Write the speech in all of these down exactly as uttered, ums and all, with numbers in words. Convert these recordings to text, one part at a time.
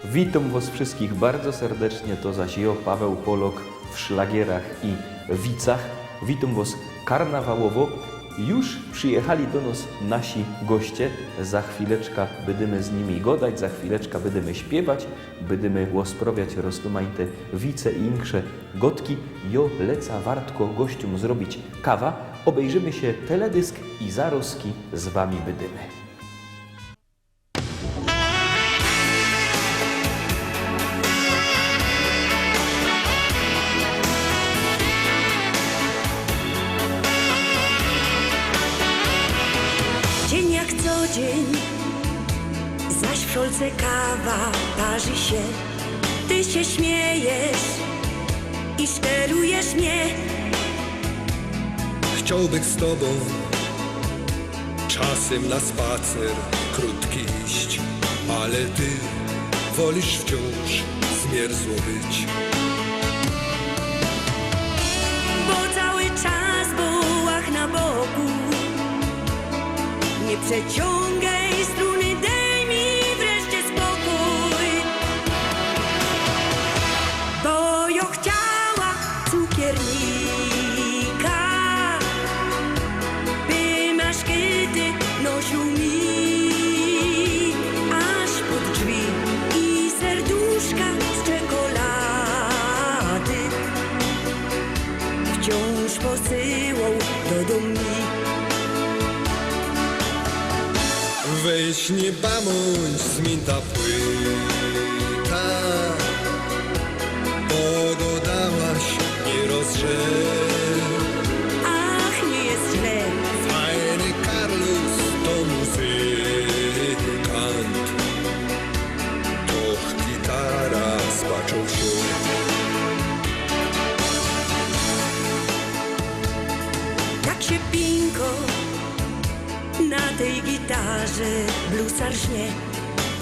Witōm wŏs wszyskich bardzo serdecznie, to zaś jŏ, Paweł Polok w szlagierach i wicach. Witōm wŏs karnawałowo. Już przijechali do nŏs nasi goście. Za chwileczka bydymy z nimi gŏdać, za chwileczka bydymy śpiywać, bydymy ôsprŏwiać roztōmajte wice i insze gŏdki. Jŏ leca wartko gościōm zrobić kawa. Ôbejrzymy sie teledysk i zarŏzki z wami bydymy. Dzień jak co dzień, zaś w szolce kawa parzi się. Ty się śmiejesz i szterujesz mnie. Chciałbych z tobą czasem na spacer krótki iść, ale ty wolisz wciąż zmierzło być. Bo cały czas w bokach na boku. Nie przeciągaj struny, dej mi wreszcie spokój. Bo jŏ chciała cukiernika, by maszkety nosił mi aż pod drzwi i serduszka z czekolady wciąż posyłał do dōm mi. Weź nie bamądź, zmień ta płyta, bo gŏdałaś nieroz, że... Ach, nie jest źle. Fajny Karlus to muzykant. To gitara spaczŏł sie. Tak sie pinko na tej gitarze blusa rżnie.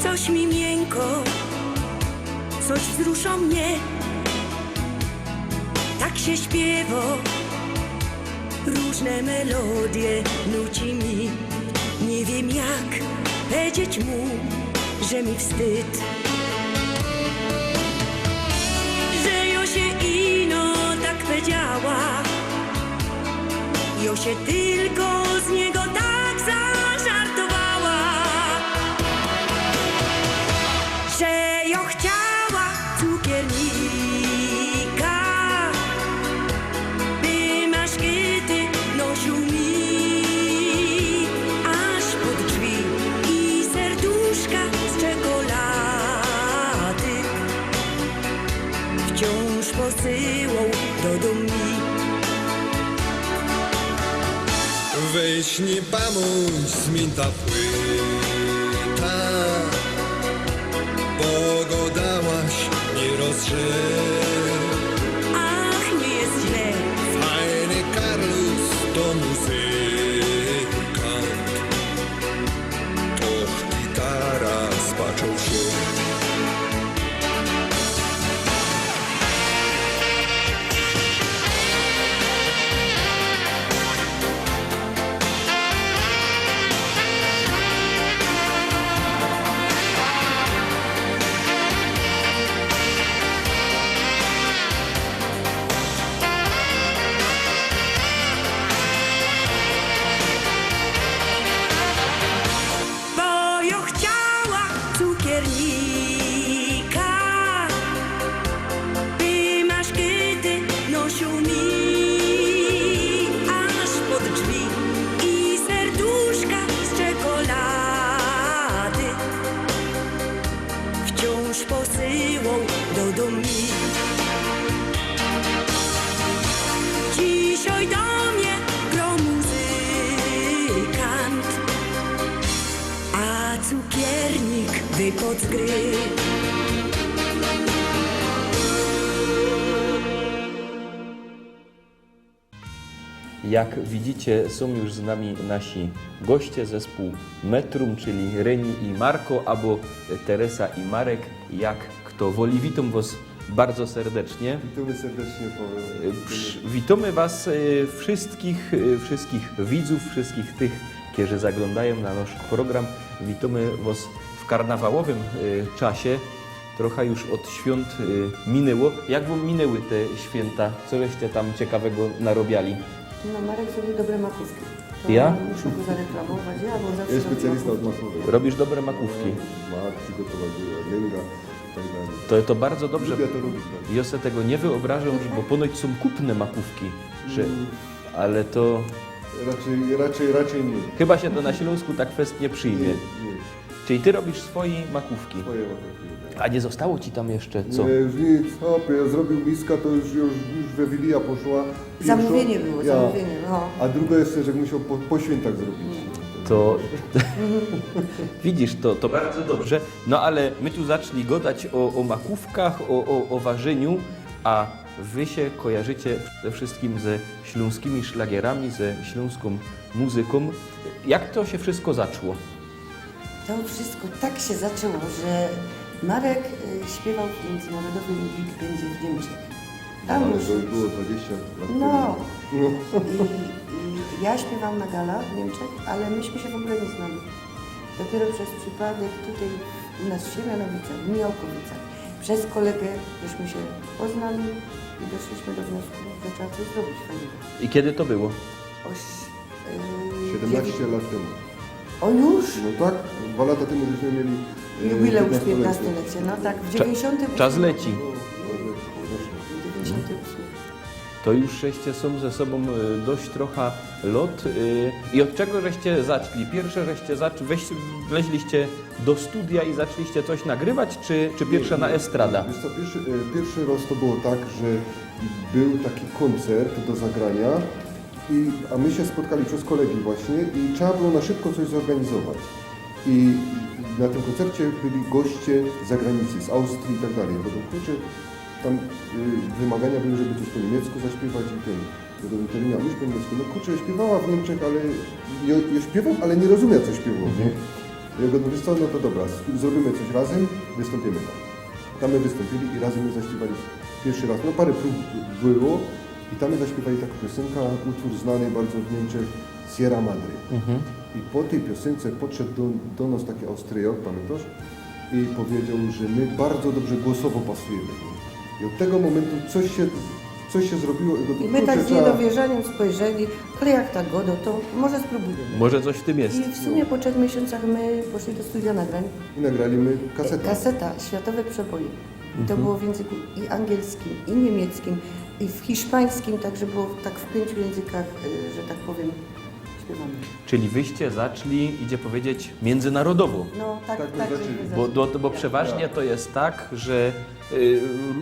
Coś mi miękko, coś wzruszŏ mnie. Tak sie śpiywŏ, różne melodie nuci mi. Nie wiem, jak powiedzieć mu, że mi wstyd, że jŏ sie ino tak powiedziała. Jŏ sie tylko z niego tak zażartowała, że jŏ chciała cukiernika, by maszkety nosił mi aż pod drzwi i serduszka z czekolady wciąż posyłał do dōm mi. Weź nie bamądź, zmień ta płyta, bo gŏdałaś nieroz, że... Ach, nie jest źle. Fajny Karlus to muzykant. To gitara spaczŏł sie. Bo jŏ chciała cukiernika, by maszkety nosił mi aż pod drzwi i serduszka z czekolady wciąż posyłał do dōm mi. Dzisiej do mnie grŏ muzykant, a cukiernik wypŏd z gry. Jak widzicie, są już z nami nasi goście, zespół Metrum, czyli Reni i Marko, abo Teresa i Marek, jak kto woli. Witōm wŏs bardzo serdecznie. Witōmy serdecznie, Paweł. E, prz-, witōmy was, e, wszystkich, e, wszystkich widzōw, wszystkich tych, kerzy zaglōndajōm na nasz program. Witōmy wŏs w karnawałowym, e, czasie. Trochã już ôd świōnt, y, minęło. Jak wōm minęły te świynta? Co żeście tam ciekawego narobiali? No, Marek zrobił dobre makówki. To Ja? Muszę go zareklamować. Ja, bo zawsze Jest specjalista od robiłam makówek. Robisz dobre makówki. Ma przygotować lęga i tak dalej. To, to bardzo dobrze. Lubię to robić. Bardzo. Jŏ se tego niy wyobrażōm, bo ponoć sōm kupne makówki. Że, ale to Raczej, raczej, raczej nie. chyba sie to na Ślōnsku tak fest niy przijmie. Nie, nie. Czyli ty robisz swoje makówki. Swoje makówki. A niy zostało ci tam jeszcze co? Nie, już nic, hop, ja zrobił miska, to już, już, już we wilija poszła. Pierwszą- Zamówienie było, Ja. zamówienie, no. A druga jeszcze, że musiał po, po świętach zrobić. To widzisz, to, to bardzo dobrze. No ale my tu zaczli godać ô, ô makówkach, ô, ô, ô warzyniu, a wy sie kojarzycie przede wszystkim ze ślōnskimi szlagierami, ze ślōnską muzyką. Jak to sie wszystko zaczło? To wszystko tak się zaczęło, że Marek y, śpiewał w międzynarodowym Big Bandzie w Niemczech. Tam Ale już to już było dwadzieścia lat No. temu. No. I, I ja śpiewałam na galach w Niemczech, ale myśmy się w ogóle nie znali. Dopiero przez przypadek tutaj u nas w Siemianowicach, w Mijałkowicach, przez kolegę żeśmy się poznali i doszliśmy do wniosku, że trzeba coś zrobić fajnego. I kiedy to było? Oś, yy, siedemnaście lat temu. O już? No tak, dwa lata temu żeśmy mieli e, Jubileusz piętnastolecie. piętnastolecie, no tak, w Cza- dziewięćdziesiątym Czas leci. No, no, no, no. dziewięćdziesiątym ósmym. To już żeście sōm ze sobōm y, dość trochã lot. Y, I od czego żeście zaczli? Pierwsze żeście zaczli, weź, wleźliście do studia i zaczliście coś nagrywać, czy, czy pierwsza na estrada? Wiesz co, pierwszy, e, pierwszy raz to było tak, że był taki koncert do zagrania, i, a my się spotkali przez kolegi właśnie i trzeba było na szybko coś zorganizować. I na tym koncercie byli goście z zagranicy, z Austrii i tak dalej. Bo to, kurczę, tam y, wymagania były, żeby coś po niemiecku zaśpiewać i ten. Ja do Wiktorina, już po niemiecku, no kurczę, ja śpiewała w Niemczech, ale ja, ja śpiewam, ale nie rozumiem, co śpiewam, nie? Ja go mówię, co, no to dobra, z- zrobimy coś razem, wystąpimy tam. Tam my wystąpili i razem my zaśpiewali pierwszy raz. No parę prób było i tam my zaśpiewali taką piosenkę, utwór znany bardzo w Niemczech, Sierra Madre. I po tej piosence podszedł do, do nas taki Austryjok, pamiętasz? I powiedział, że my bardzo dobrze głosowo pasujemy. I od tego momentu coś się, coś się zrobiło. I go, I my kurczę, tak z trzeba- niedowierzaniem spojrzeli, ale jak tak godo, to może spróbujemy. Może coś w tym jest. I w sumie po trzech miesiącach my poszli do studia nagrań. I nagrali my kasetę. Kaseta, światowe przeboje. I to było w języku i angielskim, i niemieckim, i w hiszpańskim, także było tak w pięciu językach, y, że tak powiem, śpiewamy. Czyli wyście zaczli, idzie powiedzieć, międzynarodowo. No tak, Tak, tak, to żeśmy znaczy- Bo, zaczęli. do, bo przeważnie to jest tak, że y,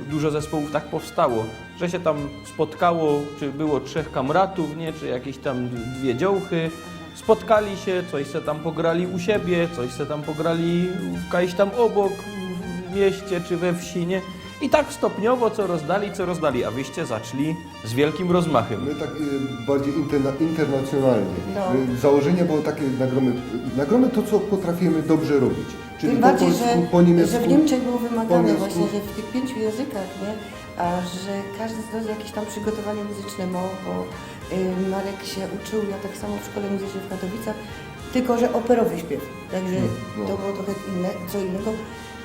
dużo zespołów tak powstało, że się tam spotkało, czy było trzech kamratów, nie, czy jakieś tam dwie dziołchy, spotkali się, coś se tam pograli u siebie, coś se tam pograli w- gdzieś tam obok, w mieście czy we wsi, nie? I tak stopniowo coraz dalej, coraz dalej, a wyście zaczli z wielkim rozmachem. My tak y, bardziej interna, internacjonalnie. No. Y, Założenie było takie, nagramy, nagramy to, co potrafimy dobrze robić. Czyli Tym po bardziej, polsku, że, po niemiecku. że w Niemczech było wymagane niemiecku. Właśnie, że w tych pięciu językach, nie? A że każdy z nas jakieś tam przygotowanie muzyczne ma, bo y, Marek się uczył, ja tak samo w szkole muzycznej w Katowicach, tylko że operowy śpiew. Także No. to było trochę inne, co innego.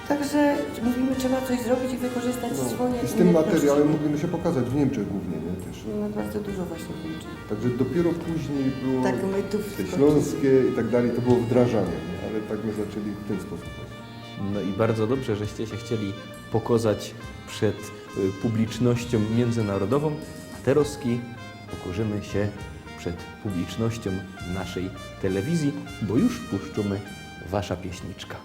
Także mówimy, trzeba coś zrobić i wykorzystać No. swoje I z tym umiejętności. materiałem mogliśmy się pokazać w Niemczech głównie, nie? Też. No, bardzo dużo właśnie w Niemczech. Także dopiero później było Tak, my tu te wskoczyli. Śląskie i tak dalej, to było wdrażanie, nie? Ale tak my zaczęli w ten sposób. No i bardzo dobrze, żeście się chcieli pokazać przed y, publicznością międzynarodową, a terozki pokorzymy się przed publicznością naszej telewizji, bo już puszczymy wasza pieśniczka.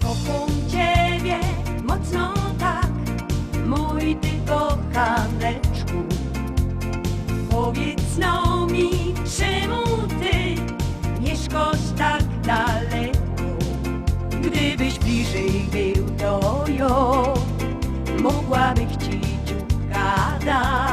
Kocham Ciebie mocno tak, mój Ty kochaneczku. Powiedz no mi, czemu Ty mieszkasz tak daleko? Gdybyś bliżej był, to ja mogłabym Ci dzióbka dać.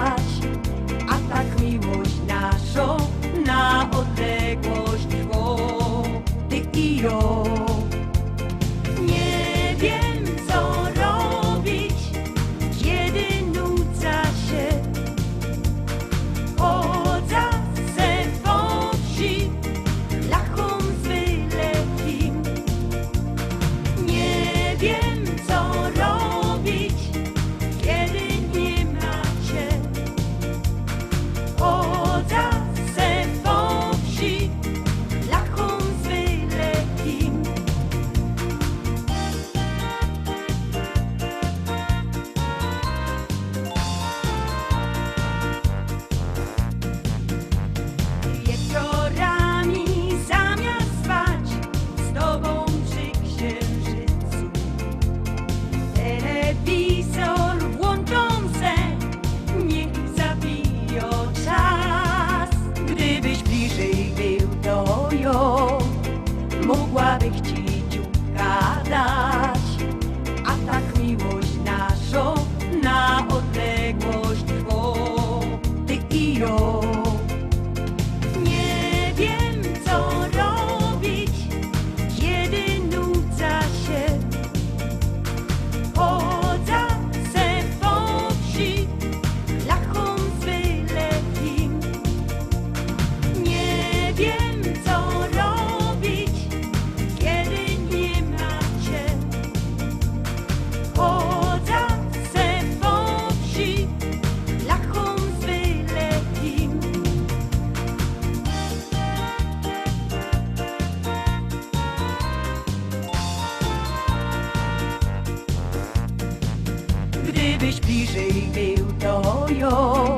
Byś bliżyj był, to jo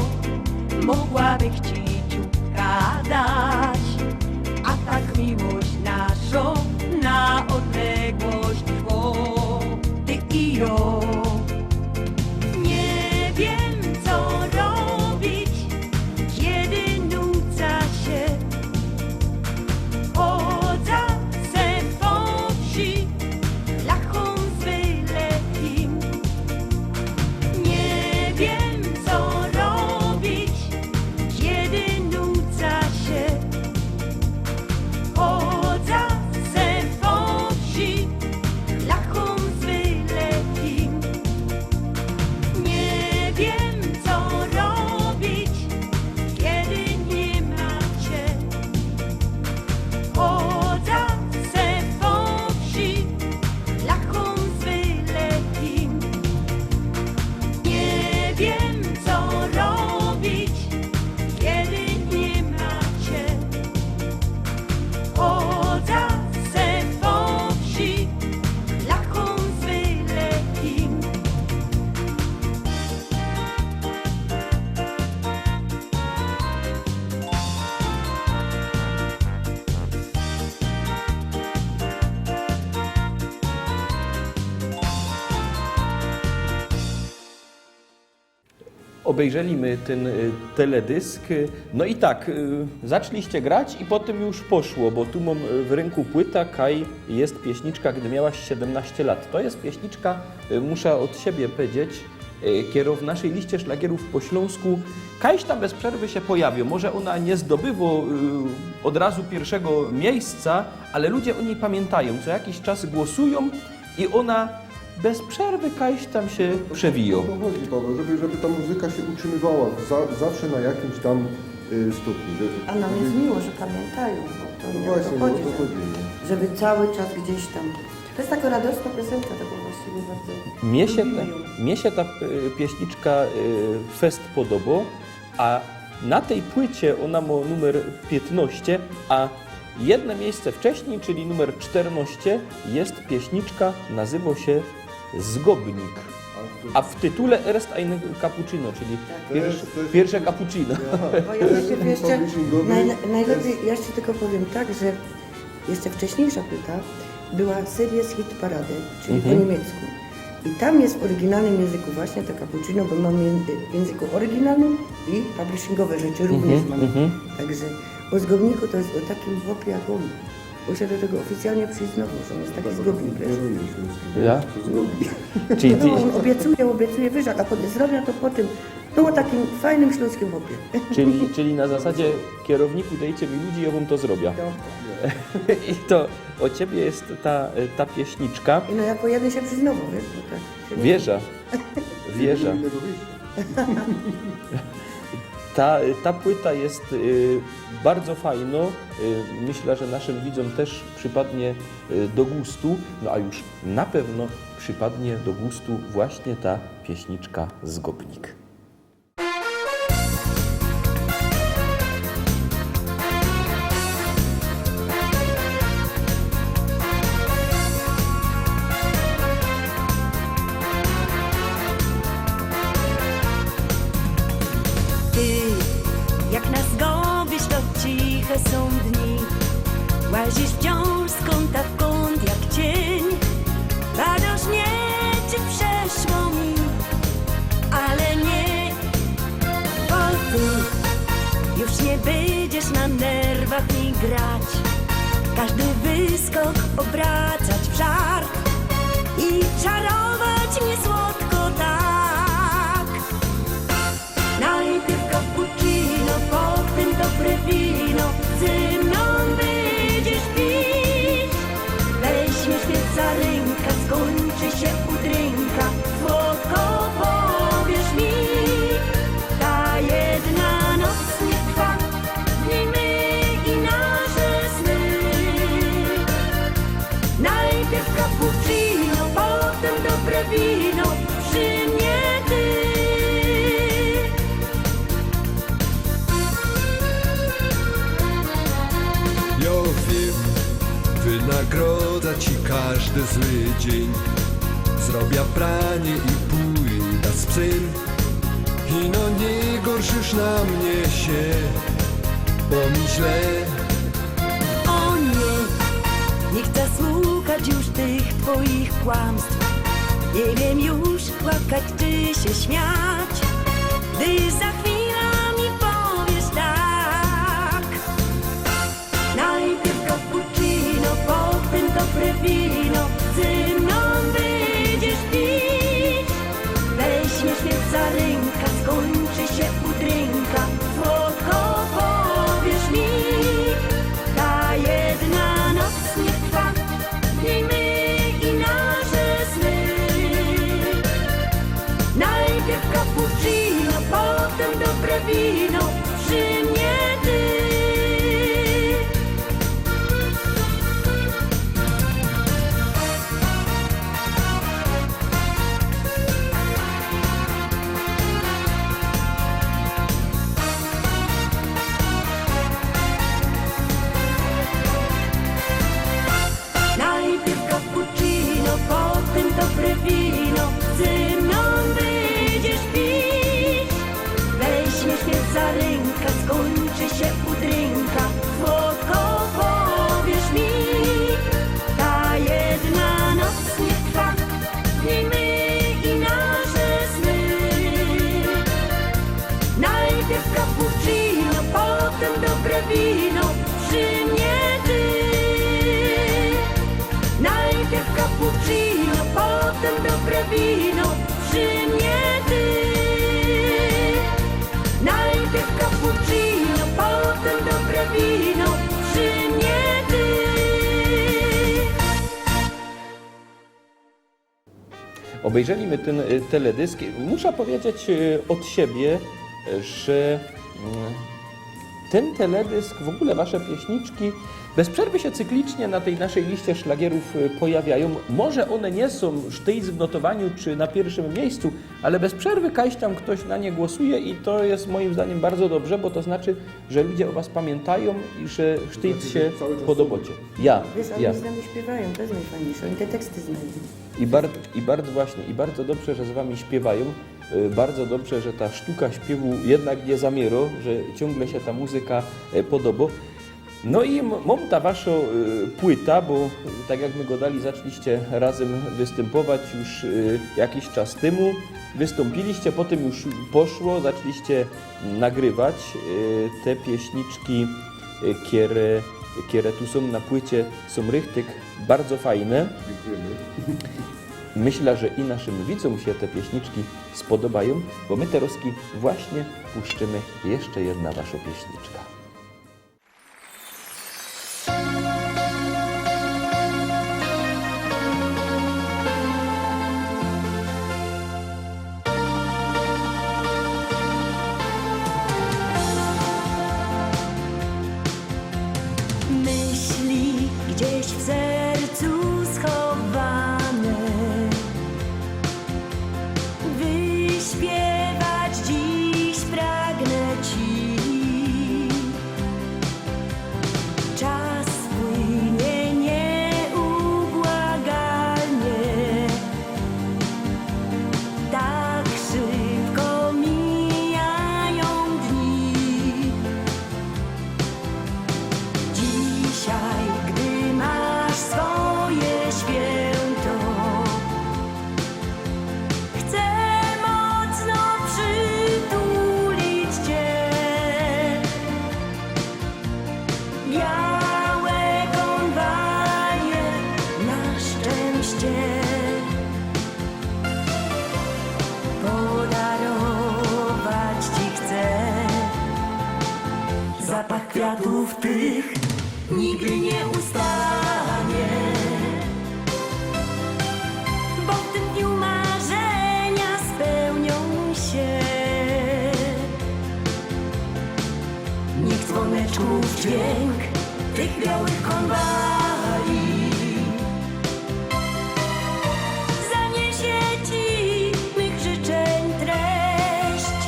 mogłabych ci ciupka dać. A tak miłość naszą na odległość trwą. Ty i jo. Nie wiem, co robić, kiedy nudzę się. Chodzę se po wsi, lachą z wyletim. Nie wiem, co robić, kiedy nudzę się. Chodzę se po wsi, lachą z wyletim. Nie wiem, co robić, kiedy nie macie. Chodzę se po wsi, lachą z wyletim. Nie wiem, co robić, kiedy nie macie. Chodzę se po wsi, lachą z wyletim. Obejrzeli my tyn, y, teledysk. No i tak, y, zaczliście grać i potym już poszło, bo tu mōm, y, w rynku płyta, kaj jest pieśniczka, „Gdy miałaś siedemnaście lat”. To jest pieśniczka, y, musza od siebie powiedzieć, y, kero w naszej liście szlagierōw po ślōnsku kajś tam bez przerwy sie pojawiŏ. Może ôna niy zdobywŏ, y, ôd razu piyrszego miyjsca, ale ludzie ô nij pamiyntajōm, co jakiś czas głosujōm i ôna bez przerwy kajś tam sie przewijŏ. O to chodzi, Paweł, żeby, żeby ta muzyka się utrzymywała za, zawsze na jakimś tam, y, stopniu. Żeby, A nam żeby jest miło, że pamiętają, bo to No nie o to właśnie, no chodzi, o to że, chodzi, no. żeby cały czas gdzieś tam. To jest taka radosna piosenka, taką właściwie bardzo Mie sie ta, lubię ją. mie sie ta, y, pieśniczka, y, fest podobŏ, a na tyj płycie ôna mŏ numer piętnaście, a jedne miejsce wcześnij, czyli numer czternaście, jest pieśniczka, nazywŏ sie „Zgŏbnik”. A w tytule „Erst ein Cappuccino”, czyli To piersz-, jest, to jest piersze cappuccino. Ja. Bo ja To jest myślę, że jeszcze publishing głowy. najle-, najlepiej, Jest. ja jeszcze tylko powiem tak, że jeszcze wcześniejsza płyta była Series Hit Parade, czyli Mhm. po niemiecku. I tam jest w oryginalnym języku właśnie to cappuccino, bo mamy jyn-, w języku oryginalnym i publishingowe rzeczy również Mhm, mamy. mhm. Także o „Zgŏbniku” to jest o takim chłopie jak on. On się do tego oficjalnie przyznawał, że on jest taki Bardzo zgŏbnik, wiesz? inspiruje śląski Ja? to zgŏbnik. Czyli No, ty on obiecuje, obiecuje, wiesz, a potem zrobił, to potem było takim fajnym śląskim chłopie. Czyli, czyli na zasadzie: „Kierowniku, dejcie mi ludzi, jŏ wōm to zrobiã”. Dobra. I to ô ciebie jest ta, ta pieśniczka. I no, jako jeden się przyznawał, wiesz, bo tak się nie Wierzã. Wierzã. Innego wyjścia. Ta, ta płyta jest, y, bardzo fajnŏ. Y, myślã, że naszym widzōm też przypadnie, y, do gustu. No a już na pewno przypadnie do gustu właśnie ta pieśniczka „Zgŏbnik”. Ty, jak na zgŏbisz, to ciche sōm dni. Łazisz wciōnż z kōnta w kōnt jak cień. Padŏsz mie, czy przeszło mi, ale nie. Bo ty już nie bydziesz na nerwach mi grać. Każdy wyskok obracać w żart i czarować mie słodko tak. Najpierw cappuccino, potym dobre wino, ze mnōm bydziesz pić. Weźmiesz mie za rynka, skōńczy sie udrynka, słodko powiesz mi. Ta jedna noc nie trwa, dni my i nasze sny. Najpierw cappuccino, potym dobre wino, przy mie ty. Jŏ wiym, wynagrodzã ci kŏżdy zły dziyń. Zrobiã pranie i pōjda Z psym, ino niy gorszysz na mie sie, bo mi źle. O niy, niy chcã słuchać już tych twoich kłamstw. Niy wiym już płakać czy sie śmiać, gdy za chwila mi powiesz tak. Najpierw cappuccino, potym dobre wino, ze mnōm bydziesz pić. Weźmiesz mie za rynka, skōńczy sie udrynka, słodko powiesz mi. Ta jedna noc niych trwa, mijmy i nasze sny. Najpierw cappuccino, potym dobre wino, przi mie ty. Najpierw cappuccino, potym dobre wino, ze mnōm bydziesz pić. Weźmiesz mie za rynka, skōńczy sie udrynka, słodko powiesz mi. Ta jedna noc niych trwa, mijmy i nasze sny. Najpierw cappuccino, potym dobre wino, przi mie ty. Najpierw cappuccino, potym dobre wino, przi mie ty. Najpierw cappuccino, potym dobre wino, przi mie ty. Obejrzeli my tyn, y, teledysk. Muszã powiedzieć, y, ôd siebie, y, że, mm, tyn teledysk, w ogōle wasze pieśniczki bez przerwy sie cyklicznie na tyj naszyj liście szlagierōw, y, pojawiajōm. Może ône niy sōm sztyjc w notowaniu czy na piyrszym miyjscu, ale bez przerwy kajś tam ftoś na nie głosuje i to je mojim zdaniym bardzo dobrze, bo to znaczy, że ludzie ô was pamiyntōm i że sztyjc sie podobŏcie. Ja, Wiysz, a ja. Ôni z nami śpiywajōm, to je nojfajniyjsze, ôni te teksty znajōm. I bar-, i bardzo właśnie, i bardzo dobrze, że z wami śpiywajōm. Y, bardzo dobrze, że ta sztuka śpiewu jednak niy zamiyro, że ciōngle sie ta muzyka, y, podobŏ. No i m-, mōm ta waszŏ, y, płyta, bo, y, tak jak my gŏdali, zaczliście razym wystympować już, y, jakiś czas tymu. Wystōmpiliście, potym już poszło, zaczliście nagrywać, y, te pieśniczki, y, kere, kere tu sōm na płycie, sōm richtig bardzo fajne. Dziękujemy. Myślã, że i naszym widzōm sie te pieśniczki spodobajōm, bo my terŏzki właśnie puszczymy jeszcze jedna waszŏ pieśniczka. Myśli gdzieś w sercu schowane wyśpiewać dziś pragnę ci. Czas płynie nieubłagalnie, tak szybko mijają dni. Dzisiaj, gdy masz swoje święto, chcę mocno przytulić cię. Białe konwalie na szczęście podarować ci chcę. Zapach kwiatów tych nigdy nie ustanie, bo w tym dniu marzenia spełnią się. Niech dzwoneczków dźwięk tych białych konwali zaniesie ci mych życzeń treść.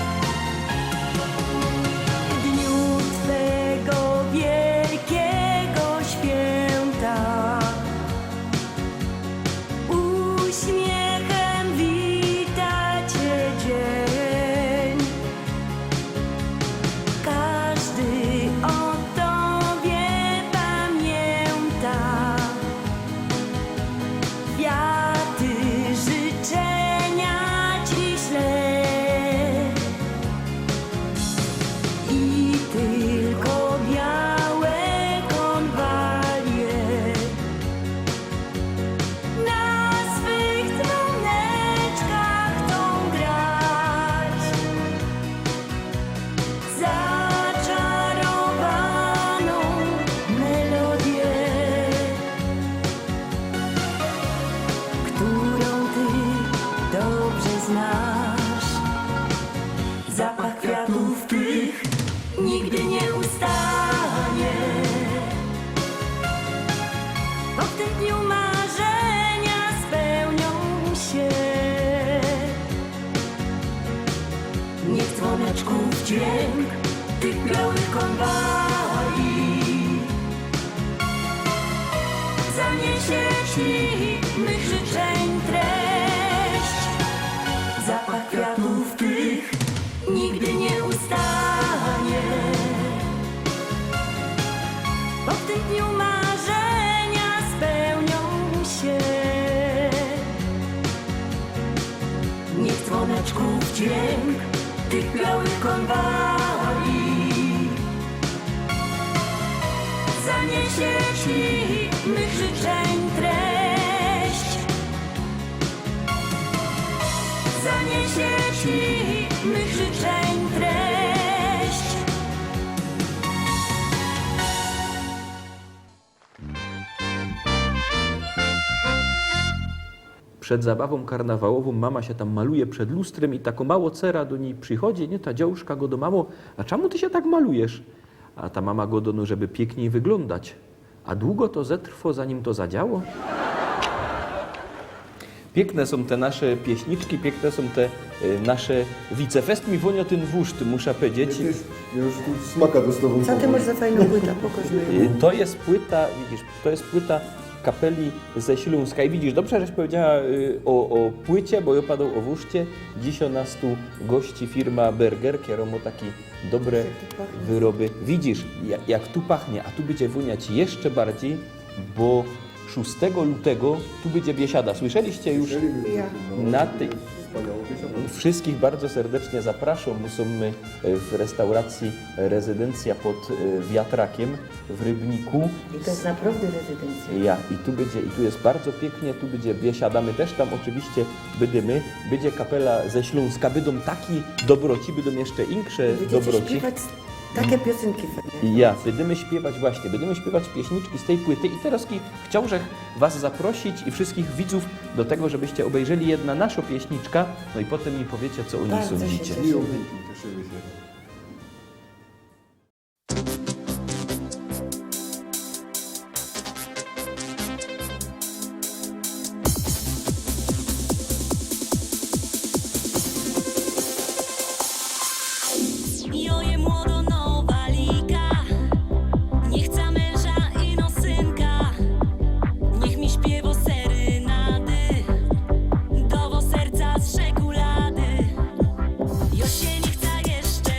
W dniu twego wielkiego święta Dźwięk tych białych konwali zaniesie ci mych życzeń treść. Zapach kwiatów tych nigdy nie ustanie. Bo w tym dniu marzenia spełnią się. Niech dzwoneczków dźwięk tych białych konwali zaniesie ci mych życzeń treść. Zaniesie ci mych życzeń treść. Przed zabawą karnawałową mama sie tam maluje przed lustrym i tako mało cera do nij przychodzi, niy? Ta dziewuszka godo: „Mamo, a czamu ty sie tak malujesz?” A ta mama godo: „No, żeby piyknij wyglōndać.” A dugo to zetrwo, zanim to zadziało? Piykne sōm te nasze pieśniczki, piykne sōm te, y, nasze wice. Fest mi wōnio tyn wōszcz, musza pedzieć. Mie tyż, mie już tu smaka dostŏwōm. Co ty mosz za fajnõ płyta? Pokŏż mi. Y, to je płyta, widzisz, to je płyta kapeli ze Ślōnska. I widzisz, dobrze, żeś pedziała, y, ô, ô płycie, bo jŏ padoł ô wōszcze. Dzisiŏ nas tu gości firma Berger, kerŏ mŏ taki dobre wyroby. Widzisz, jak, jak tu pachnie, a tu bydzie wōniać jeszcze bardzij, bo szōstego lutego tu bydzie biesiada. Słyszeliście już? Słyszeli, no, na ty-, wspaniałą biesiadą. Wszystkich bardzo serdecznie zapraszōm. My sōm, y, w restauracji Rezydencja pod, y, wiatrakiem w Rybniku. I to je naprŏwdã rezydencja. Ja, i tu bydzie, i tu je bardzo piyknie, tu bydzie biesiada. My tyż tam ôczywiście bydymy, bydzie kapela ze Ślōnska, bydōm taki dobroci, bydōm jeszcze insze dobroci. Śpiywać take piosynki fajne. Ja, bydymy śpiywać, właśnie, bydymy śpiywać pieśniczki z tyj płyty i terŏz ki-, chciołbych was zaprosić i wszystkich widzōw do tego, żebyście ôbejrzeli jedna nasza pieśniczka, no i potym mi powiycie, co ô nij sōmdzicie. Bardzo sie cieszymy. Miło, cieszymy się. Jŏ je młodŏ nowalika, niy chca mynża ino synka. Niych mi śpiywŏ serynady, dowŏ serca z szekulady. Jŏ sie niy chca jeszcze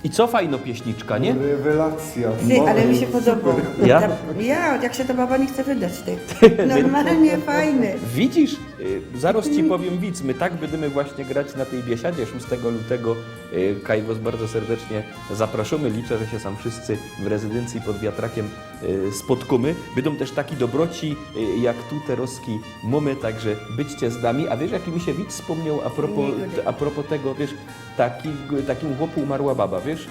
I co, fajno pieśniczka, nie? Rewelacja. Ty, ale mi się podobało. Ja? Ta, ja, jak się ta baba nie chce wydać, ty. Normalnie fajny. Widzisz? Y, zaraz ci powiym wic. My tak bydymy właśnie grać na tyj biesiadzie szōstego lutego. Y, kaj wos bardzo serdecznie zaproszymy. Liczã, że sie sam wszyscy w rezydencji pod wiatrakiem, y, spotkōmy. Bydōm tyż taki dobroci, y, jak tu terŏzki mōmy, także bydźcie z nami. A wiysz, jaki mi sie wic spōmniał a propos, Nie gadaj. a propos tego, wiysz, taki, takim chłopu umarła baba, wiysz?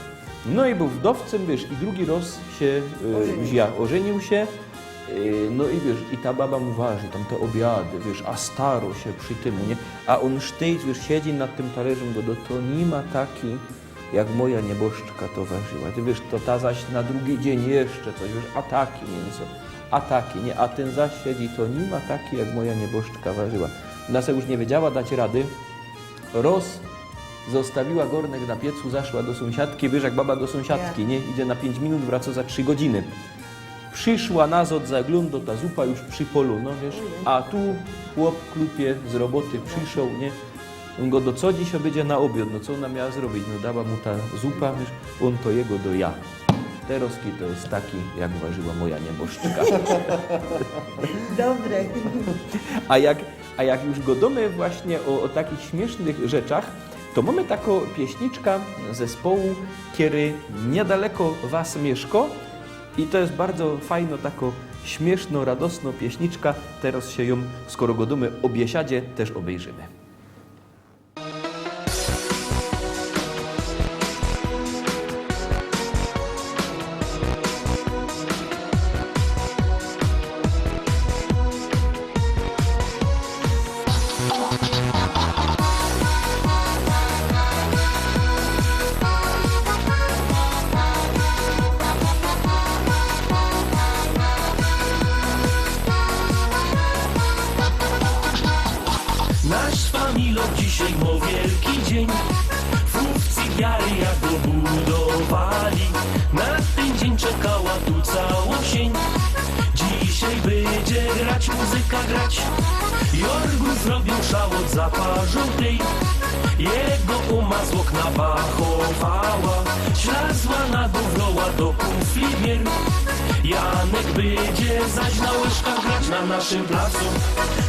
No i bōł wdowcym, wiysz, i drugi rŏz sie, y, Ôżyniōł. Ja, ôżyniōł sie. Y, no i wiysz, i ta baba mu warzy tam te ôbiady, wiysz, a staro sie przi tym, nie? A ôn sztejt, wiysz, siedzi nad tym talerzym, godo: „To ni ma taki, jak moja nieboszczka to warzyła”. Ty wiysz, to ta zaś na drugi dziyń jeszcze coś, wiysz, a taki miynso, a taki, nie? A tyn zaś siedzi: „To ni ma taki, jak moja nieboszczka warzyła”. Ôna se już niy wiedziała dać rady. Rŏz zostawiła gŏrnek na piecu, zaszła do sōmsiadki, wiysz, jak baba do sōmsiadki, Ja. Nie? Idzie na piyńć minut, wrŏcŏ za trzi godziny. Prziszła nazŏd, zaglōndŏ, ta zupa już przi polu, no wiysz, a tu chłop klupie z roboty prziszoł, nie? Ôn godo: „Co dzisiŏj bydzie na ôbiŏd?” No co ôna miała zrobić? No dała mu ta zupa, wiysz, ôn to je, godo: „Ja. Terŏzki to je taki, jak warzyła moja nieboszczka”. Dobre. A jak, a jak już godōmy właśnie ô, ô takich śmiysznych rzeczach, to mōmy takõ pieśniczka zespołu, kery niydaleko was miyszkŏ. I to je bardzo fajnŏ, takŏ śmiyszno, radosno pieśniczka. Terŏz sie jōm, skoro godōmy ô biesiadzie, tyż ôbejrzymy. Nasz familok dzisiej mŏ wielki dziyń. Fufcy wiary jak go budowali. Na tyn dziyń czekała tu cało siyń. Dzisiej bydzie grać, muzyka grać. Jorgu zrobiōł szałot, zaparzoł tyj. Jego ōma z ôkna wachowała. Ślazła na gowroła do kufli bier. Janek bydzie zaś na łyżkach grać. Na naszym placu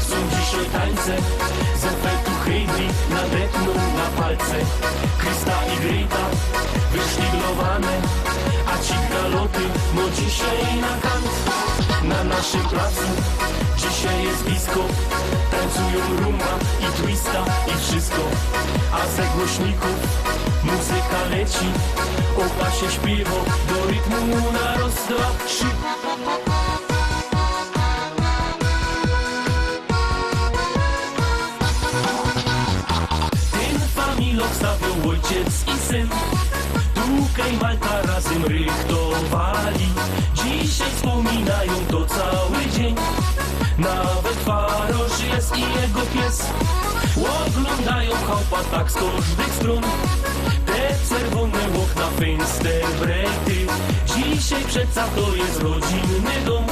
sōm dzisiej tańce. Ze feltu Heidi nadepnōł na palce. Krista i Grita wyszpiglowane, a ci galoty mŏ dzisiej na kant. Na naszym placu dzisiej je disco. Tańcujōm rumba i twista i wszysko. A ze głośnikōw muzyka leci. Ôpa sie śpiywŏ do rytmu na rŏz, dwa, trzi. Tyn familok stawiōł ôjciec i syn. Tukej Malta razym rychtowali. Dzisiej spōminajōm to cały dziyń. Nawet farosz je i jego pies. Ôglōndajōm chałupa tak z kożdych strōn. Te cerwōne ôkna, fynsterbrety. Dzisiej przeca to je rodzinny dōm.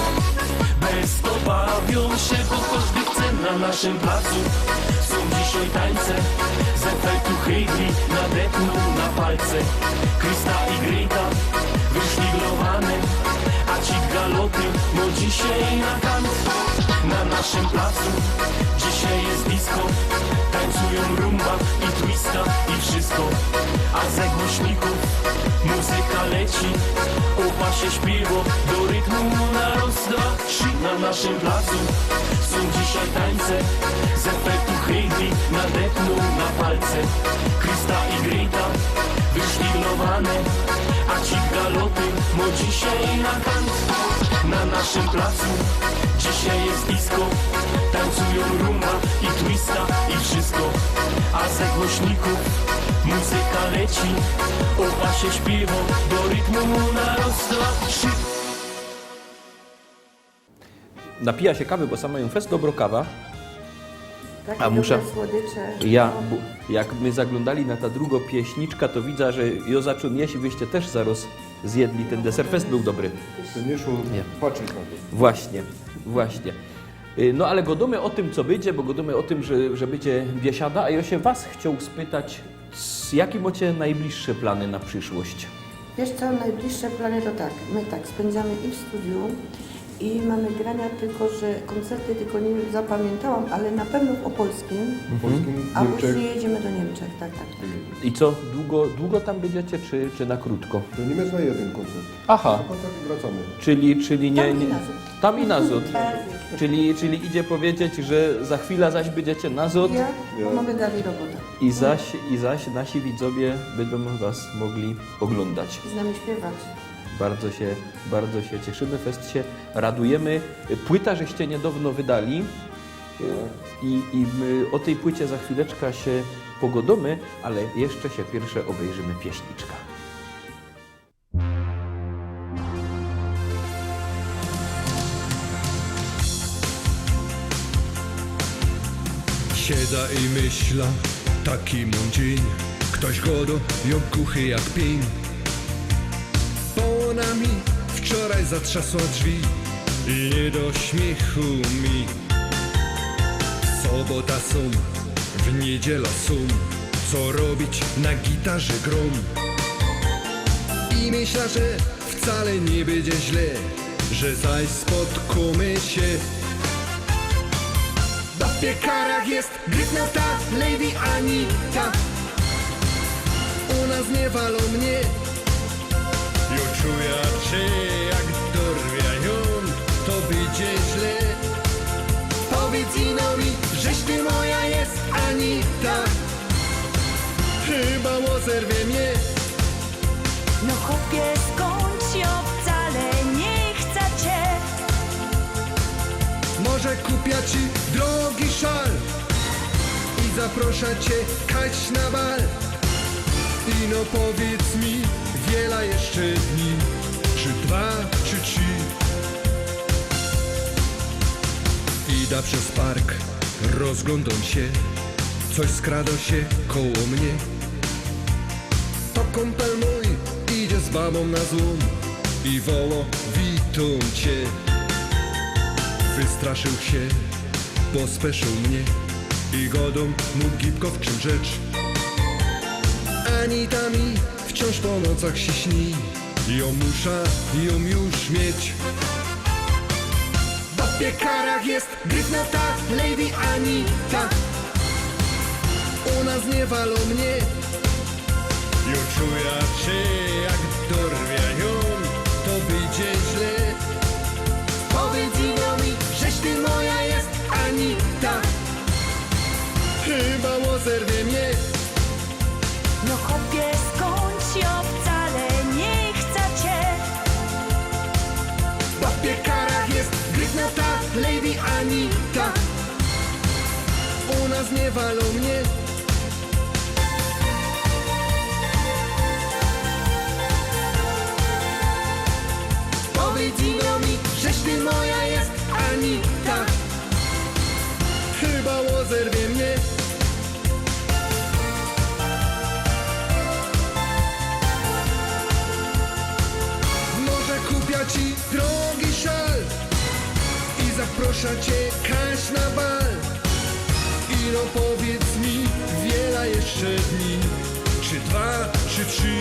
Bez to bawiōm sie, bo kożdy chce. Na naszym placu sōm dzisiej tańce. Ze feltu Heidi nadepnōł na palce. Krista i Grita wyszpiglowane, a ci galoty mŏ dzisiej na kant. Na naszym placu dzisiej je disco. Tańcujōm rumba i twista i wszysko. A ze głośnikōw muzyka leci. Ôpa sie śpiywŏ do rytmu na rŏz, dwa, trzi. Na naszym placu sōm dzisiej tańce. Ze feltu Heidi nadepnōł na palce. Krista i Grita wyszpiglowane, a ci galoty mŏ dzisiej na kant. Na naszym placu dzisiej je disco. Tańcujōm rumba i twista i wszysko. A ze głośnikōw muzyka leci. Ôpa sie śpiywŏ do rytmu na rŏz, dwa, trzi. Napija sie kawy, bo sam majōm fest dobrŏ kawa. Takie A muszã- dobre słodycze. Ja, bo jak my zaglōndali na ta drugŏ pieśniczka, to widzã, że jŏ zaczōn jeść i wyście tyż zarŏz zjedli. Tyn deser fest bōł dobry. To niy szło Nie. patrzeć na to. Właśnie, właśnie. Y, no ale godōmy ô tym, co bydzie, bo godōmy ô tym, że, że bydzie biesiada, a jŏ sie was chcioł spytać, S-, jakie macie najbliższe plany na przyszłość? Wiesz co, najbliższe plany to tak, my tak, spędzamy i w studiu, i mamy grania, tylko że koncerty, tylko nie zapamiętałam, ale na pewno w Opolskim, W Polskim, a Niemczech. Później jedziemy do Niemczech, tak, tak. I co, długo, długo tam będziecie, czy, czy na krótko? Do Niemiec na jeden koncert. Aha, A potem wracamy. czyli, czyli nie, Tam i nie, nazad. Tam i nazad. Tak jest. Czyli, czyli idzie powiedzieć, że za chwilę zaś będziecie nazad Ja, Ja. Mamy dalej robotę. i zaś, i zaś nasi widzowie będą was mogli oglądać. I z nami śpiewać. Bardzo się, bardzo się cieszymy, fest się radujemy. Płyta żeście niedawno wydali i, i my o tej płycie za chwileczkę się pogodomy, ale jeszcze się pierwsze obejrzymy pieśniczka. Siedzã i myślã, taki mōm dziyń. Ftoś godŏ, jŏ głuchy jak piyń. Pŏna mi wczoraj zatrzasła drzwi i niy do śmiychu mi. Sobota sōm, w niydziela sōm, co robić, na gitarze grōm. I myślã, że wcale niy bydzie źle, że zaś spotkōmy sie. Bo w Piekarach jest gryfnota Lady Anita. U nas niy walōm mie. Jŏ czujã sie jak dorwiajōn, to bydzie źle. Powiydzino mi, żeś ty moja jest, Anita. Chyba ôzerwie mie. No chopie, skōndź, jŏ wcale niy chcã cie. Może kupiã ci drogi szal i zaproszã cie kaś na bal. Ino powiyds mi, wiela jeszcze dni, czy dwa, czy trzi. Idã przez park, rozglōndōm sie, coś skradŏ sie koło mie. To kōmpel mōj idzie z babōm na złōm i wołŏ: „Witōm cie”. Wystraszył sie, pospeszył mie i godōm mu gibkŏ, w czym rzecz. Anita mi wciōnż po nocach sie śni. Jŏ muszã jōm już mieć. Bo w Piekarach jest gryfnota Lady Anita. U nas niy walōm mie. Jŏ czujã sie jak dorwiajōn, to bydzie źle. Powiydzino mi, żeś ty moja jest, Anita. Chyba ôzerwie mie. No chopie, skōndź, jŏ wcale niy chcã cie. Bo w Piekarach jest gryfnota Lady Anita. U nas niy walōm mie. Powiydzino mi, żeś ty moja jest, Anita. Chyba ôzerwie mie. Może kupiã ci drogi szal i zaproszã cie kaś na bal. Ino powiyds mi, wiela jeszcze dni, czy dwa, czy trzi.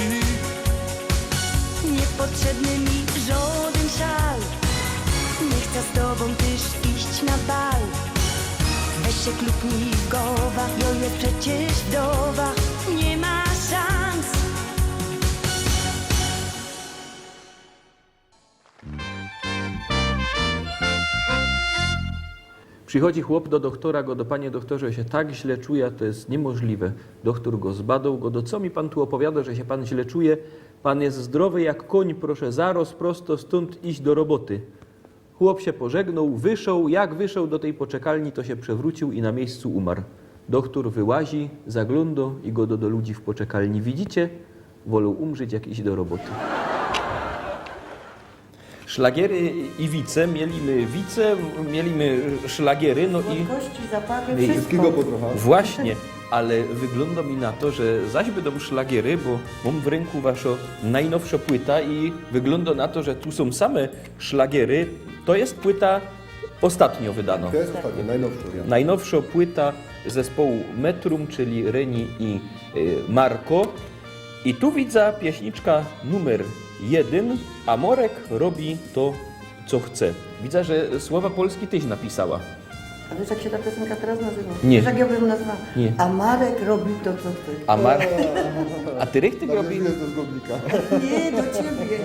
Niypotrzebny mi żŏdyn szal. Niy chcã z tobōm tyż iść na bal. Weź sie klupnij w gowa, jŏ jest przecież wdowa. Niy ma szans. Przychodzi chłop do doktora, godo: „Panie doktorze, jŏ sie tak źle czujã, to je niymożliwe”. Dochtor go zbadoł, godo: „Co mi pan tu ôpowiadŏ, że sie pan źle czuje? Pan je zdrowy jak kōń, proszã zarŏz prosto stōnd iś do roboty”. Chłop sie pożegnoł, wyszoł, jak wyszoł do tyj poczekalni, to sie przewrōciōł i na miyjscu umar. Dochtor wyłazi, zaglōndŏ i godo do ludzi w poczekalni: „Widzicie? Woloł umrzeć, jak iś do roboty”. Szlagiery i wice, mieli my wice, mieli my szlagiery, no i Słodkości, zapachy, i wszystko. Wszystkigo po trocha. Właśnie, ale wyglōndŏ mi na to, że zaś bydōm szlagiery, bo mōm w rynku waszŏ nojnowszŏ płyta i wyglōndŏ na to, że tu sōm same szlagiery. To je płyta Ôstatnio wydano. To je ôstatnio, nojnowszo, jo. Nojnowszo płyta zespołu Metrum, czyli Reni i, y, Marko. I tu widza pieśniczka numer jedyn, „Amorek robi to, co chce”. Widza, że Słowa Polskie tyś napisała. A wiysz, jak sie ta piosenka teroz nazywo? Niy. Wiysz, jak jo bych ją nazwa? Niy. „A Marek robi to, co chce”. A Mar-, a ty richtig robi? Nawiōzuje do zgodnika. Niy, do ciebie.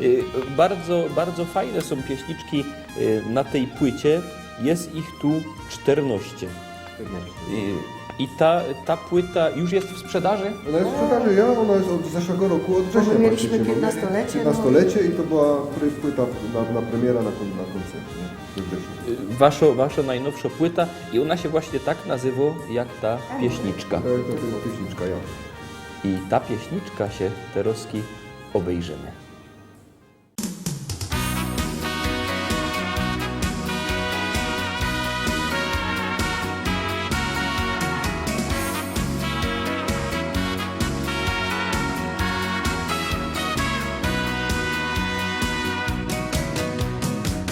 Y, bardzo, bardzo fajne sōm pieśniczki, y, na tyj płycie. Je ich tu sztyrnŏście. Sztyrnŏście. Y, i ta, ta płyta już je w sprzedaży? Ôna je w sprzedaży, jo, ôna je ôd zeszłego roku, ôd września praktycznie, bo my mielimy piętnastolecie, no. Piętnastolecie i to była pry-, płyta na, na premiera, na kōn-, na kōncert, niy? We wrześniu. Y, waszo, waszo nojnowszo płyta i ôna sie właśnie tak nazywo, jak ta pieśniczka. Tak, jak ta pie-, pieśniczka, jo. I ta pieśniczka sie teroz ôbejrzymy.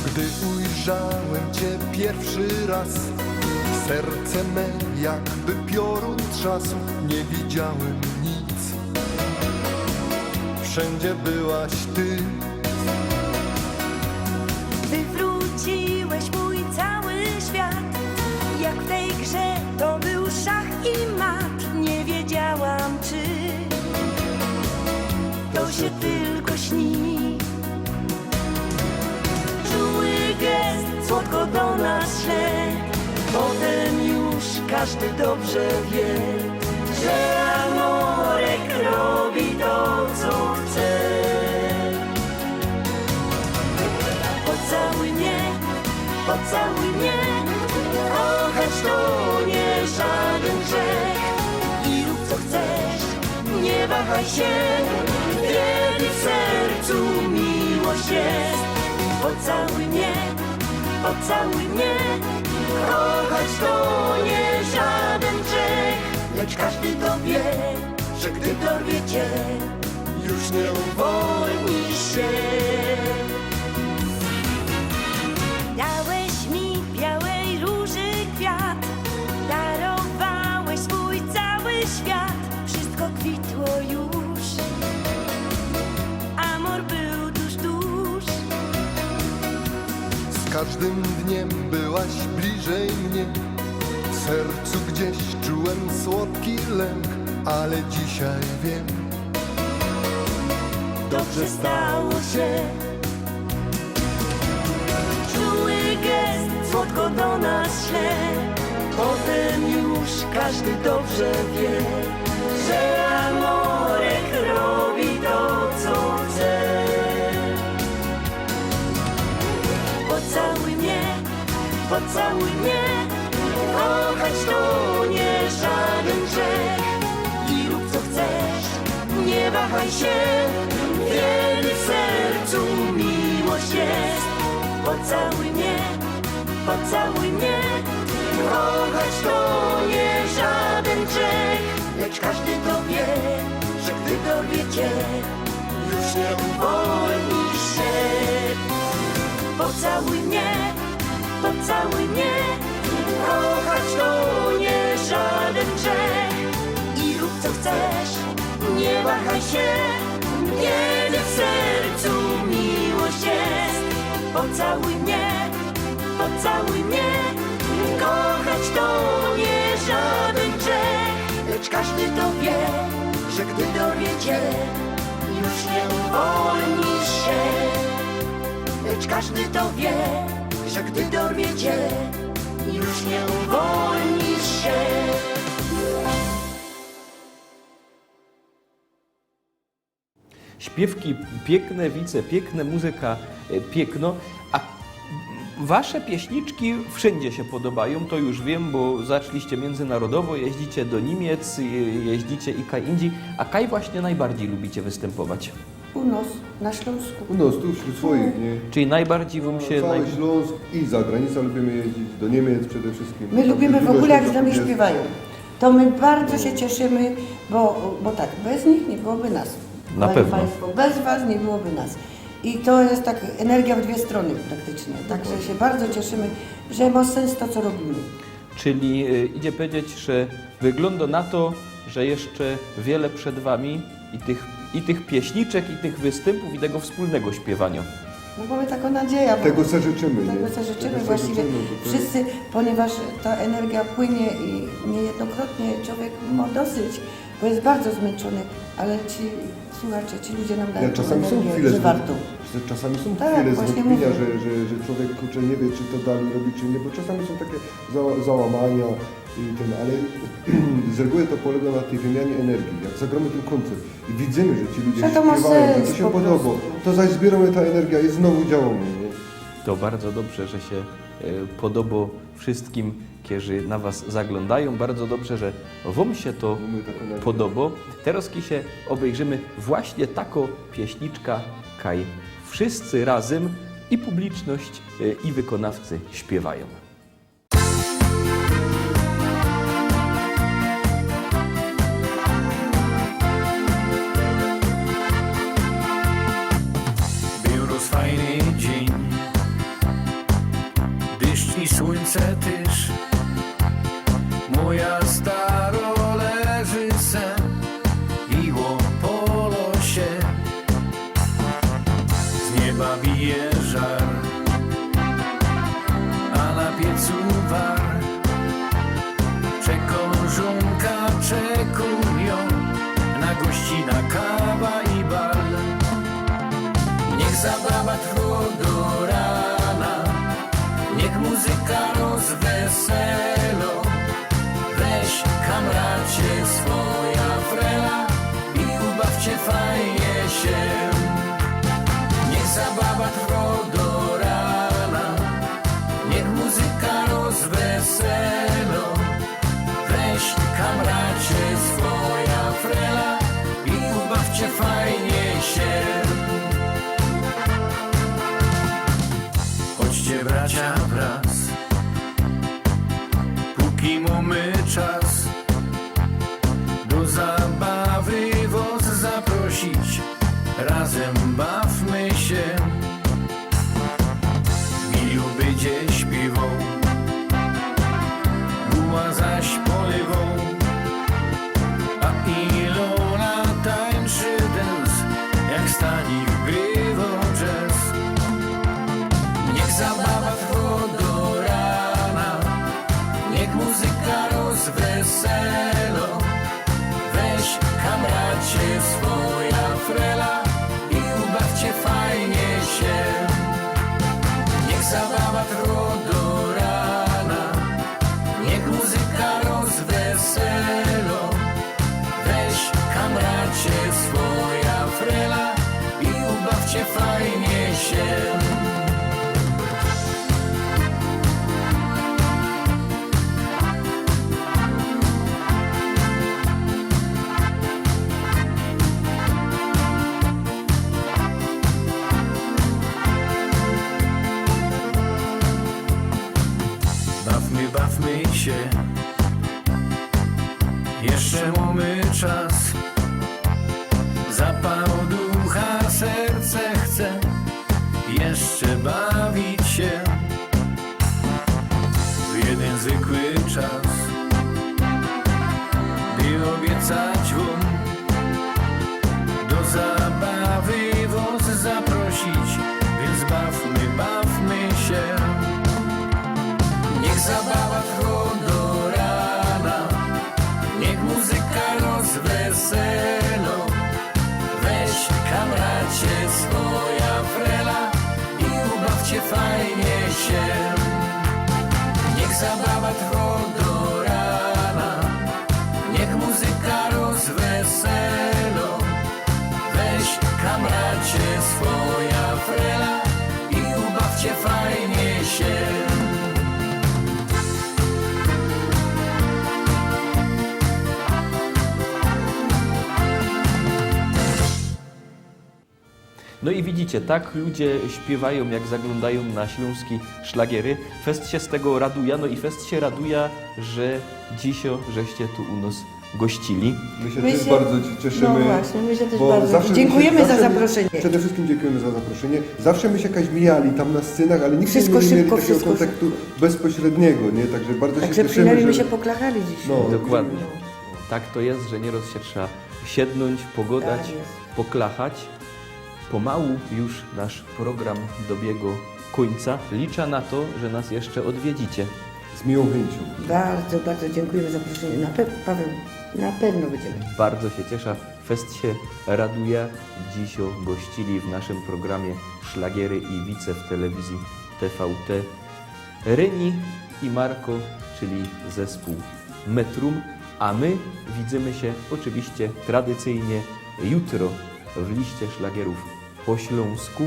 Gdy ujrzałem cię pierwszy raz, serce me jakby piorun trzasł, nie widziałem nic. Wszędzie byłaś ty. Wywróciłeś mój cały świat. Jak w tej grze to był szach i mat. Nie wiedziałam, czy to się tylko śni. Czuły gest, słodko do nas szedł. Potem już każdy dobrze wie, że Amorek robi to, co chce. Pocałuj mnie, pocałuj mnie, kochać to nie żaden grzech. I rób, co chcesz, nie wahaj się, kiedy w sercu miłość jest. Pocałuj mnie, pocałuj mnie, kochać to nie żaden grzech. Lecz każdy to wie, że gdy dorwie cię, już nie uwolnisz się. Dałeś mi białej róży kwiat, darowałeś swój cały świat. Wszystko kwitło już, amor był tuż, tuż. Z każdym dniem byłaś bliżej mnie. W sercu gdzieś czułem słodki lęk, ale dzisiaj wiem, dobrze stało się. Czuły gest, słodko do nas szedł. Potem już każdy dobrze wie, że Amorek robi to, co chce. Pocałuj mnie, pocałuj mnie, kochać to nie żaden grzech. I rób, co chcesz, nie wahaj się, kiedy w sercu miłość jest. Pocałuj mnie, pocałuj mnie, kochać to nie żaden grzech. Lecz każdy to wie, że gdy dorwie cię, już nie uwolnisz się. Pocałuj mnie, pocałuj mnie, kochać to nie żaden grzech. I rób, co chcesz, nie wahaj się, kiedy w sercu miłość jest. Pocałuj mnie, pocałuj mnie, kochać to nie żaden grzech. Lecz każdy to wie, że gdy dorwie cię, już nie uwolnisz się. Lecz każdy to wie, że gdy dorwie cię, już nie uwolnisz się. Śpiywki piykne, wice piykne, muzyka, e, piykno. A wasze pieśniczki wszyndzie sie podobajōm, to już wiym, bo zaczliście miyndzynarodowo, jeździcie do Niymiec, e, jeździcie i kaj indzij. A kaj właśnie nojbardzij lubicie wystympować? U nos, na Ślōnsku. U nos, tu wśrōd swojich, niy? Czyli nojbardzij wōm sie... Cały noj- Ślōnsk i za granica lubimy jeździć, do Niymiec przede wszyskim. My lubimy w ôgōle, jak z nami śpiywajōm. To my bardzo sie cieszymy, bo, bo tak, bez nich niy byłoby nas. Na pewno. Szanowni państwo, bez was niy byłoby nas. I to jest tak energia w dwie strony praktycznie. Także się bardzo cieszymy, że ma sens to, co robimy. Czyli y, idzie powiedzieć, że wygląda na to, że jeszcze wiele przed wami i tych, i tych pieśniczek, i tych występów, i tego wspólnego śpiewania. No mamy taką nadzieję. Bo Tego se życzymy, Tego nie? sobie życzymy Tego se właściwie. życzymy, bo to jest- Wszyscy, ponieważ ta energia płynie i niejednokrotnie człowiek ma dosyć, bo jest bardzo zmęczony, ale ci słuchacze, ci ludzie nam dają Ja, czasami tę są energię, chwile, że zw- warto. Czasami są Tak, chwile właśnie zwątpienia, mówię. że, że, że człowiek, kurczę, nie wie, czy to dalej robić, czy nie, bo czasami są takie za, załamania i ten, ale z reguły to polega na tej wymianie energii. Jak zagramy ten koncert i widzimy, że ci ludzie Że to ma śpiewają, że sens to się po podoba, prostu. to zaś zbieramy tę energię i znowu działamy, nie? To bardzo dobrze, że się e, podobo wszystkim, którzy na was zaglądają. Bardzo dobrze, że wam się to Mamy taką nadzieję. podobo. Teraz się obejrzymy właśnie taką pieśniczka, kaj wszyscy razem, i publiczność, e, i wykonawcy śpiewają. Bōł roz fajny dziyń, deszcz i słuńce tyż. Moja staro leży se i ôpolo sie. Z nieba bije żar, a na piecu war. Przekōrzōnka czekōm jo, na gości, na kawa i bal. Niych zababa trwo do rana, niych muzyka rozweselo. Weź, kamracie, swoja frela i ubawcie fajnie sie. Niych zababa trwo do rana, niych muzyka rozweselo. Weź, kamracie, swoja frela i ubawcie fajnie sie. Chodźcie, bracia, wraz, póki mōmy czas, do zabawy wos zaprosić, razem bawmy sie. Miliu bydzie śpiywoł, buła zaś polywoł, a Ilona tańczy dance, jak Stani wgrywo jazz. Niych zababa trwo do rana, niych muzyka rozweselo. Weź, kamracie, swoja frela i ubawcie fajnie sie. Niych zababa trwo do rana, niych muzyka rozweselo. Weź, kamracie, swoja frela i ubawcie fajnie sie. Bawmy, bawmy sie, jeszcze mōmy czas. Zapał ducha, serce chce jeszcze bawić sie. W jedyn zwykły czas, by ôbiecać wōm, do zabawy wos zaprosić, wiync bawmy, bawmy sie. Niych zababa trwo do rana, niych muzyka rozweselo. Weź, kamracie, swoja frela i ubawcie fajnie sie. Niych zababa trwo do rana, niych muzyka rozweselo. Weź, kamracie, swoja frela i ubawcie fajnie sie. No i widzicie, tak ludzie śpiywają, jak zaglōndają na ślōnski szlagiery. Fest sie z tego raduja, no i fest sie raduja, że dzisiej żeście tu u nos gościli. My się My też się- bardzo ci cieszymy. No właśnie, my się też Bo bardzo zawsze my się- dziękujemy za zawsze my- zaproszenie. Przede wszystkim dziękujemy za zaproszenie. Zawsze my się jakoś mijali tam na scenach, ale nigdy Wszystko nie mieli szybko, takiego wszystko kontaktu bezpośredniego, nie? Także bardzo Także się cieszymy, przynajmniej że... my się poklachali dziś. No. Dokładnie. Tak to jest, że nieroz się trzeba siednąć, pogodać, Tak jest. poklachać. Pomału już nasz program dobiegł końca. Liczę na to, że nas jeszcze odwiedzicie. Z miłą chęcią. Bardzo, bardzo dziękujemy za zaproszenie. Na pe- Paweł, na pewno będziemy. Bardzo się cieszę. Fest się raduje. Dziś gościli w naszym programie Szlagiery i wice w telewizji T V T Reni i Marko, czyli zespół Metrum. A my widzimy się oczywiście tradycyjnie jutro w liście szlagierów po śląsku,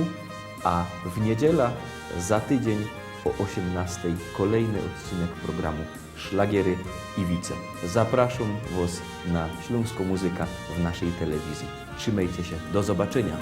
a w niedziela za tydzień o osiemnastej kolejny odcinek programu Szlagiery i wice. Zapraszam Was na śląską muzykę w naszej telewizji. Trzymajcie się, do zobaczenia.